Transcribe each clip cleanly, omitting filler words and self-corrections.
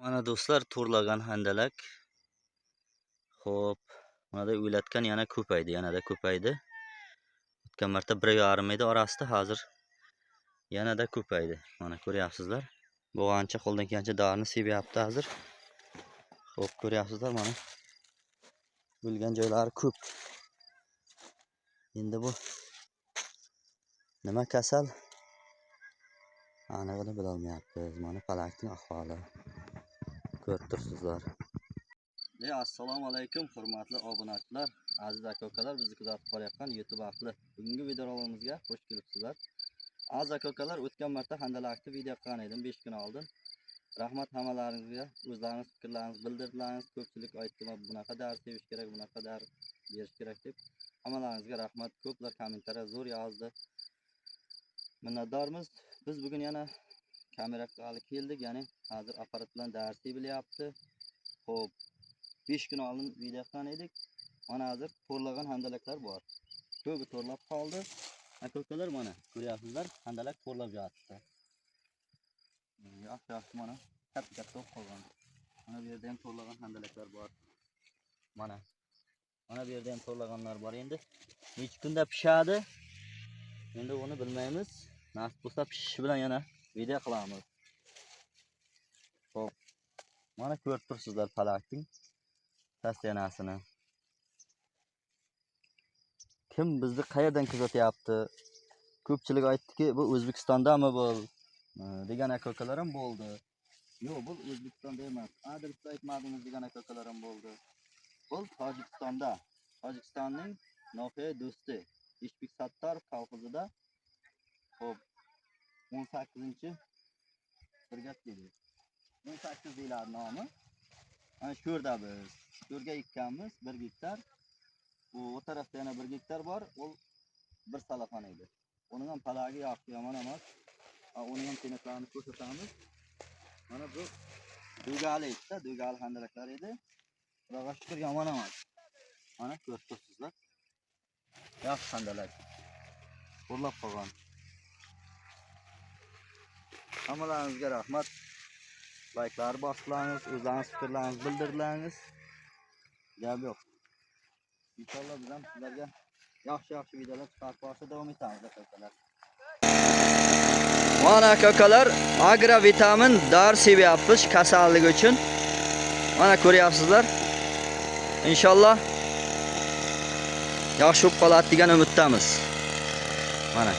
Mana do'stlar, to'rlagan handalak. Xo'p, mana o'latgan yana ko'paydi, yanada ko'paydi. O'tgan marta 1,5 edi orasida, hozir yanada ko'paydi. Mana ko'ryapsizlar. Bo'g'ancha qo'ldan kelgancha dorini sevyapti hozir. Xo'p, ko'ryapsizlar, mana o'lgan joylari ko'p. Endi bu nima kasal? Anig'ini bilolmayapmiz. Mana palakning ahvoli. Ko'rib turibsizlar. Assalomu alaykum, hurmatli obunachilar, aziz aka-ukalar, bizni kuzatib borayotgan YouTube ahli. Bugungi videolarimizga xush kelibsizlar. Aziz aka-ukalar, o'tgan marta handalakni video qilgan edim 5 kun oldin. Rahmat hammalaringizga, o'zlaringiz fikrlaringizni bildirdilaringiz. Ko'pchilik aytdi, bunaqa dars sevish kerak, bunaqa dars berish kerak deb. Hammalaringizga rahmat. Ko'plar kommentariya zo'r yozdi. Minnatdormiz. Biz bugun yana kamera qilgani keldik, ya'ni hozir apparat bilan dars sevilyapti. Xo'p, 5 kun oldin video qilgan edik. Mana hozir to'rlagan handalaklar bor. Ko'pi to'rlab qoldi. Aka-ukalar, mana ko'ryapsizlar, handalak to'rlab yotibdi. Yaxshi yaxshi, mana katta katta bo'lib qolgan. Mana bu yerda ham to'rlagan handalaklar bor. Mana. Mana bu yerda ham to'rlaganlar bor. Endi necha kunda pishadi? Endi uni bilmaymiz. Nasib bo'lsa, pishishi bilan yana video qilamiz. Xo'p. Mana ko'rib turibsizlar palakning состояния sini. Kim bizni qayerdan kuzatyapti? Ko'pchilik aytdiki, bu O'zbekistondami bu degan aka-ukalar ham bo'ldi. Yo'q, bu O'zbekistonda emas. Adresni aytmadingiz degan aka-ukalar ham bo'ldi. Bu Tojikistonda. Tojikistonning Nofiya Do'sti Eshbek Sattorov kolxozida. Xo'p, 18 brigad deydi. 18 deyiladi nomi. Mana shu yerda biz. Shu yerga ekkanmiz 1 gektar. Bu o tarafda yana 1 gektar bor. U bir salafon edi. Uning ham palagi yaxshi, yomon emas. Ha, uning ham tenatlarini ko'rsatamiz. Mana bu do'gali edi, do'gali handalaklar edi. Xudoga shukur, yomon emas. Mana ko'rib turibsizlar. Yaxshi handalak. To'rlab qolgan. Hammalaringizga rahmat. Layklar bosdilaringiz, o'zlaringiz fikrlaringizni bildirdilaringiz. Gap yo'q. Inshaalloh, biz ham sizlarga yaxshi yaxshi videolar chiqarib borishda davom etamiz, aka-ukalar. Mana aka-ukalar, agra vitamin dori sevyapmiz kasallik uchun. Mana ko'ryapsizlar. Inshaalloh, yaxshi bo'lib qoladi degan umiddamiz. Mana.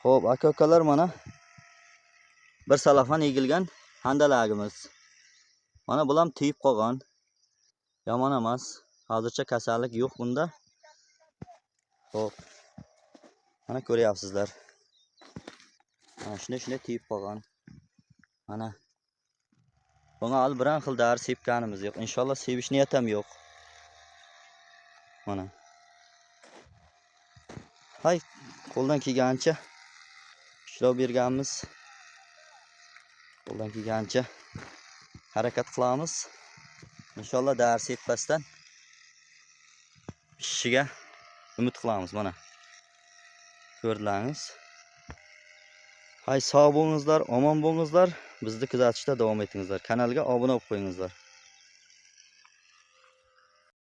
Xo'p, aka-ukalar, mana bir salafon egilgan handalagimiz. Mana bu ham tiyib qolgan. Yomon emas. Hozircha kasallik yo'q bunda. Xo'p. Mana ko'ryapsizlar. Mana shunday shunday tiyib qolgan. Mana. Bunga hali biron xil dori sepganimiz yo'q. Inshaalloh, sevish niyat ham yo'q. Mana. Hay, qo'ldan kelgancha ishlov berganmiz. Qo'ldan kelgancha harakat qilamiz. Inshaalloh, dori sepmasdan pishishiga umid qilamiz, mana. Ko'rdilaringiz. Hay, sog' bo'lingizlar, omon bo'lingizlar. Bizni kuzatishda davom etingizlar. Kanalga obuna bo'lib qo'yingizlar.